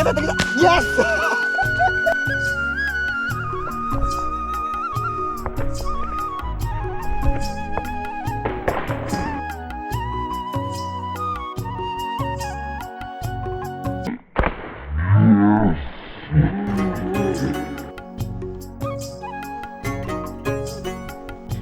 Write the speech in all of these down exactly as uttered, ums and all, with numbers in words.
Yes!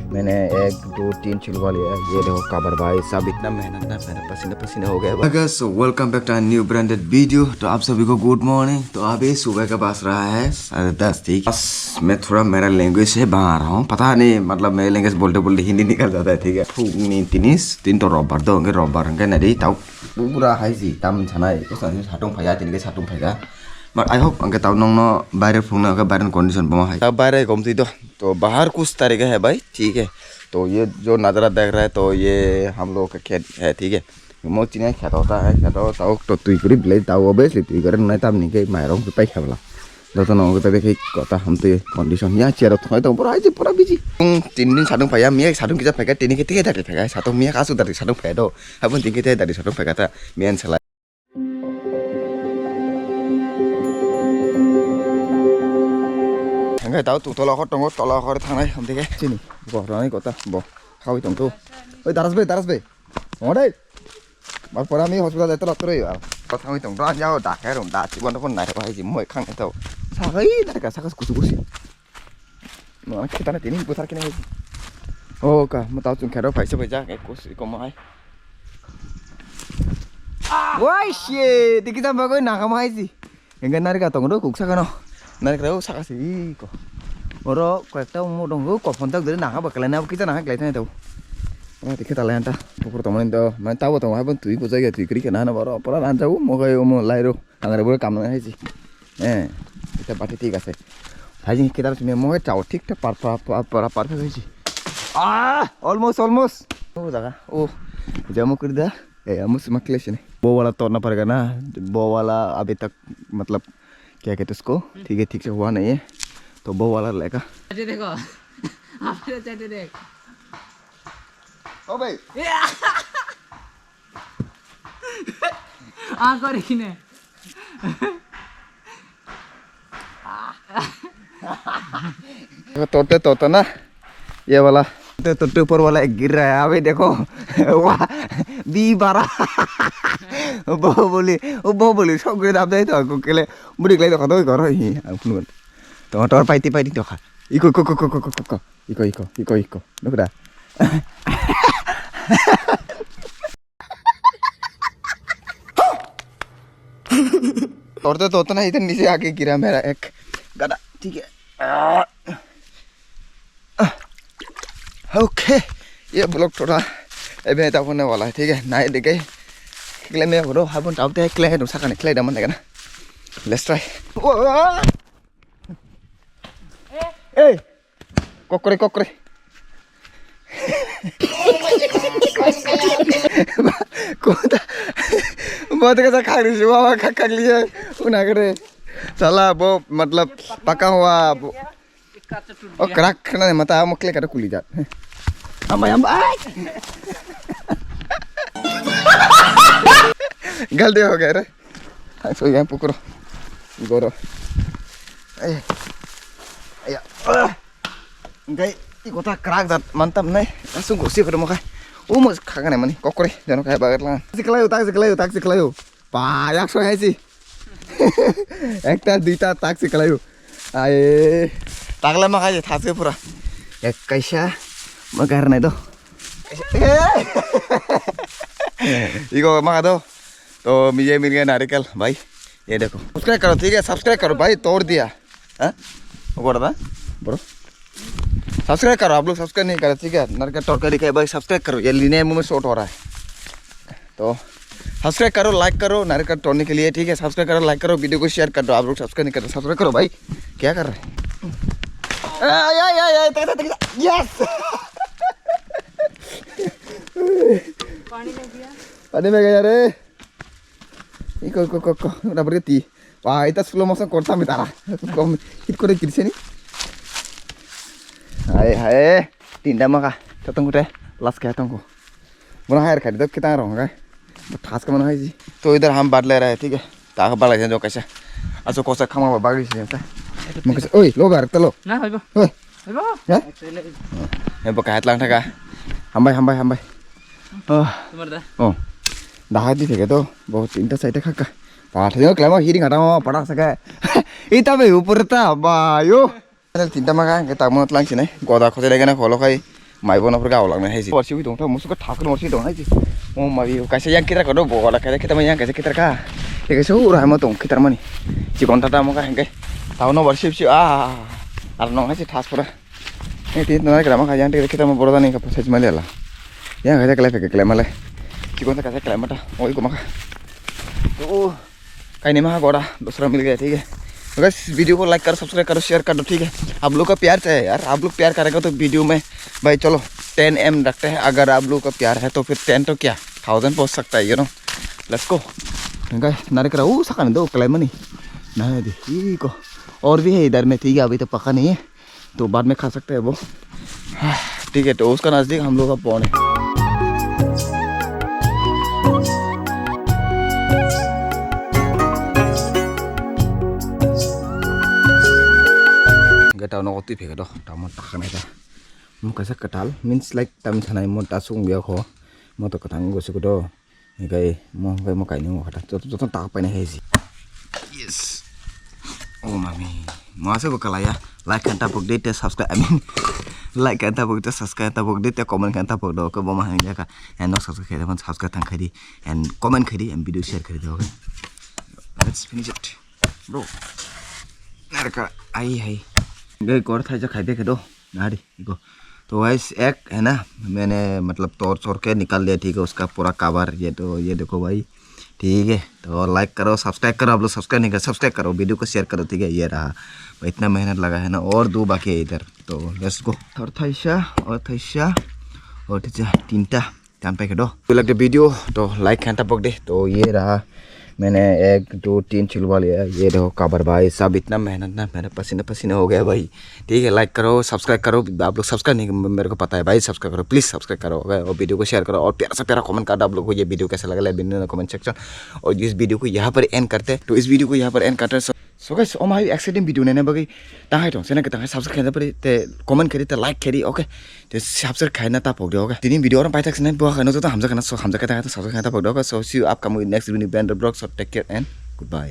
मैंने एक दो तीन छिलवा लिया। ये देखो काबर भाई साहब, इतना मेहनत ना, मेहनत पसीने पसीने हो गया भाई। Guys, so welcome back to a new branded video। तो आप सभी को गुड मॉर्निंग। तो अभी सुबह का बज रहा है साढ़े दस, ठीक है। बस मैं थोड़ा, मेरा लैंग्वेज से बाहर हूँ, पता नहीं, मतलब मेरे लैंग्वेज बोलते बोलते हिंदी निकल जाता है, ठीक है। फू-, नी-, तिनिस दिन तो रविवार दो होंगे, रविवार होंगे ना रे, ताऊ पूरा है जी, तम छना है, कुछ नहीं, सातों भैया, तिनके सातों भैया। But I hope, अंके ताऊ नोंगनो बाहर फूंगना होगा, बाहर condition बमा है। ताऊ बाहर है, घूमती तो, तो बाहर कुछ तरीका है भाई, ठीक है। तो ये जो नज़ारा देख रहा है, तो ये हम लोग का खेत है, ठीक है। Mo chini kheto ta hai, kheto tao to twi kwrwi belai tao obviously twi kwrwi nai tamni khe mairok pai khabla. Joto no pai khe kota hamtwi condition ya chair thoi tong pura hai pura biji. Tin din sadung phaiya miya sadung kisa phaikha tini khe tikhe dakli phaikha satung miya kasu dakli sadung phaiya do. Habun tini khe dakli sadung phaikha ta miyan salai. Hingke tao tu tola khor tongo, tola khor thangnai hamtwi khe chini bo rwnai kota bo khaui tongto. Oi daras bai, daras bai. Tongo dai. Mar pore ami hospital jai tola toroi ba. Ko thangwi tong ran jao da khe rum da chibon rok nai rok hai ji moi khang to. Sagai da ka sagas kusu kusi. No khitana tini buthar kini. O ka mo tao chung khero phaisa bai ja ke kusi ko mai. Wai shit, dikita bagoi nakam hai ji. Hingke narikra tongo do kuk sakano. Narikra o saka se iko. Oro koyekta omo tongo, kophon tak dere nangkha ba kelai na, kisa nangkha kelai thani tau. Oro tikhe talai anta, bukur tongmani do, mane tabo tongo, haibon twi bujai ya, twi kwrwi khe nana boro, pura ranjao, mogai omo lairo, angare boro kam nang haisi. Eh, kita bati thik ase. Haisi kita sini mogai chao thik thak par, par, par, par, par, par, haisi. Ah, almost, almost. O jaga, o, jamo kwrwi da. ए, हम उसमें क्लेश नहीं। वो वाला तोड़ना पड़ेगा ना, वो वाला अभी तक, मतलब, क्या कहते उसको, ठीक है, ठीक से हुआ नहीं है, तो वो वाला लेगा। अच्छा देखो, आप अच्छा देख। ओ भाई। हाँ, करी ने। तोड़ते तोड़ते ना, ये वाला, तो, तो, तो ऊपर वाला एक गिर रहा है, अभी देखो। वाह, दी बारा। बाहुबली, ओ बाहुबली, सब गिर आप जाए तो, को के लिए, बुरी के लिए तो खतम करो ही, आप लोग। तो, तो, पाइती, पाइती तो खा। इको, इको, इको, इको, इको, इको। इको, इको, इको, इको। नुकरा। तोड़ते तोड़ते ना इधर नीचे आके गिरा मेरा एक गदा, ठीक है। आ, आ, ओके, ये ब्लॉग थोड़ा अभी तक होने वाला है, ठीक है। ना ये देखे, क्ले में करो, हाबुन टाउते क्ले है, तुम साकाने क्ले दमन देगा ना। Let's try। O, uh. A, kokore, kokore। Kota, बहुत कैसा खा रही है, वाह, वाह, खा, खा लिया, उना करे। साला, वो, मतलब, पका हुआ, वो, ओ, क्रैक, ना, मत आ, मकले कर, कुली जा। हम भाई, हम, आय! गलती हो गया रे। Ang so yang pukuro. Goro. Ay. Ay. Ah. Ngai, iko ta krak dat mantam nai. Langsung gosi ko mo kai. Umo khagane mani kokore jano kai bagar lang. Siklayo, tak siklayo, tak siklayo. Pa, yak so hai si. Ekta, duita, tak siklayo. Ay. Takle ma kai thase pura. Ek kaisa. Magar nai do. Iko ma do. तो ये मिल गया नारियल भाई, ये देखो। सब्सक्राइब करो, ठीक है, सब्सक्राइब करो भाई, तोड़ दिया। हाँ, वो बड़ा था, bro। सब्सक्राइब करो, आप लोग सब्सक्राइब नहीं करो, ठीक है। नारियल तोड़ के दिखाए भाई, सब्सक्राइब करो, ये लेने में शॉर्ट हो रहा है। तो सब्सक्राइब करो, लाइक करो नारियल तोड़ने के लिए, ठीक है। सब्सक्राइब करो, लाइक करो, वीडियो को शेयर कर दो। आप लोग सब्सक्राइब नहीं कर रहे, सब्सक्राइब करो भाई, क्या कर रहे हैं? ए, ए, ए, ए, तक, तक, तक, यस। पानी में गया रे। Iko, iko, iko, iko. Udah berhenti. Wah, itu slow motion korta mitara. Kom, hit kore kirseni. Hai, hai. Tinda maka. Tatong kute. Last kaya tongko. Mona hai khai dok kita rong kai. Thas ka mana hai ji. तो इधर हम बांट ले रहे हैं, ठीक है। ताकि बांट ले जो कैसे। Aso kosa khama ba bagri se ta. Mungkin oi lo bar talo. Na, hoi ba. Oi. Hoi ba. Ya? Hoi ba kahat lang thaka. Hambai, hambai, hambai. Oh. Tumar da. Oh. Dahai di theke to. Bo tinta side khaka. Pathai yo klama hiri ngata mo pada saka. Ita be upor ta ba yo. Channel tinta maka, hingke tamo tlang sinai. Goda khosai lagi na kholo khai. Mai bono phor gao lang nai hai si. Warsi wi tong tha, musuka thak no warsi tong hai si. Mo mari kaisa yang kitar ka do, bo wala kaisa kitar ma yang kaisa kitar ka. Te kaisa ura ma tong kitar mani. Chikon tata mo ka hingke. Tamo no warsi si a. Ar nong hai si thas pura. Ni ti no kra ma ka yang te kitar ma boro da ni ka sai ma lela. Yang kaisa kle phe kle ma le. Chikon ta kaisa kle ma ta. Oi ko ma ka. To. Kaini maha gora, dusra mil gaya, thik hai. Guys, video ko like karo, subscribe karo, share karo, thik hai. Aap log ka pyar chahiye yaar, aap log pyar karega to video mein, bhai, chalo, ten M rakhte hain, agar aap log ka pyar hai to fir ten to kya, thousand pahunch sakta hai, you know. Let's go. Guys, nare kara, uh, sakani do, kalai mani. Na, di, iko. Aur bhi hai idhar mein, thik hai, abhi to paka nahi hai. तो बाद में खा सकते हैं वो। ठीक है, तो उसका नज़दीक हम लोग अब पहुँचे। Gata no oti phega do, tamo takana ta. Mo kaisa kwtal, means like tam sanai mo ta sung ya kho. Mo to kwtang go sik do. Hikai mo hikai mo kaini mo kata joto joto tak paina hai si. Yes. Oh mami. Mo asa bo kalaya. Like kan tapok de te subscribe. I mean, like kan tapok de subscribe tapok de te comment kan tapok do ke bo ma hang jaka. And no subscribe khai subscribe thang khai di. And comment khai di and video share khai di, okay. Let's finish it. Bro. Narka ai hai. Gai kor thai ja khai de ke do. Nari, देखो। तो गाइस, एक है ना, मैंने मतलब तोड़ छोड़ के निकाल दिया, ठीक है, उसका पूरा कवर। ये तो, ये देखो भाई, ठीक है। तो लाइक करो, सब्सक्राइब करो, आप लोग सब्सक्राइब नहीं कर, सब्सक्राइब करो, वीडियो को शेयर करो, ठीक है। ये रहा भाई, इतना मेहनत लगा है ना, और दो बाकी है इधर। तो लेट्स गो। थर थैसा और थैसा और थैसा, तीनटा। Tan pai khe do. If you like the video, तो लाइक खान टपक दे। तो ये रहा, मैंने एक, दो, तीन छिलवा लिया। ये देखो कवर भाई, सब इतना मेहनत ना, मेरा पसीना पसीना हो गया भाई। ठीक है, लाइक करो, सब्सक्राइब करो। आप लोग सब्सक्राइब नहीं, मेरे को पता है भाई, सब्सक्राइब करो, प्लीज सब्सक्राइब करो, ओके? और वीडियो को शेयर करो और प्यारा से प्यारा कमेंट कर दो आप लोग को ये वीडियो कैसा लगा, let me know in the comment section। और इस वीडियो को यहाँ पर एंड करते हैं। तो इस वीडियो को यहाँ पर एंड करते हैं। So, so guys, omo hai exciting video naina bagwi tanghai tong, channel khe tanghai subscribe khaina pari, te comment khari, te like khari, okay? Te subscribe khaina ta pok de, okay? Tini video oro paithak sinai bo khano joto hamjak khana, so hamjak khe tanghai subscribe khaina ta pok de, okay? So see you upcoming with next video, brand vlog, so take care and goodbye.